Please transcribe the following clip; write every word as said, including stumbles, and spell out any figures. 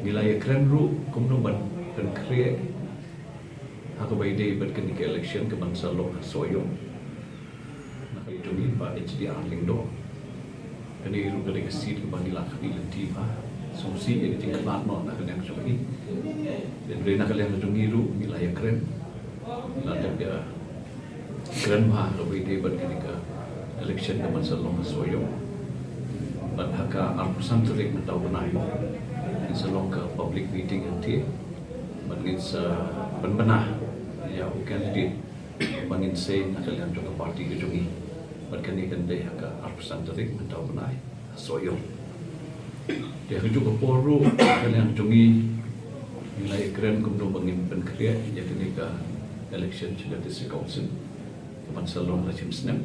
Ngi la ïakren ruh kumno ban pynkhreh ha kaba ïadei bad kane ka election kaban sa long ha Sohiong. Na ka liang jong ngi Bah H D R Lyngdoh. Kane ruh ka dei ka seat kaba ngi la khmih lynti bha. Sngewsih ïa ka jingkhlad noh na ka liang jong ngi. Hynrei na ka liang jong ngi ruh ngi la ïakren, ngi la dep ïakren bha ha kaba ïadei bad kane ka election kaban sa long ha Sohiong. Bad ha ka arphew san tarik mynta u bnai ngin sa long ka public meeting hangtei. Bad ngin sa pynbna ïa u candidate ba ngin sei na ka liang jong ka party ka jong ngi. Bad kane kan dei ha ka arphew san tarik mynta u bnai ha Sohiong. Te ha kajuh ka por ruh na ka liang jong ngi ngi la ïakren kumno ba ngin pynkhreh ïa kane ka election jong ka District Council kaban sa long ha ka shim snem.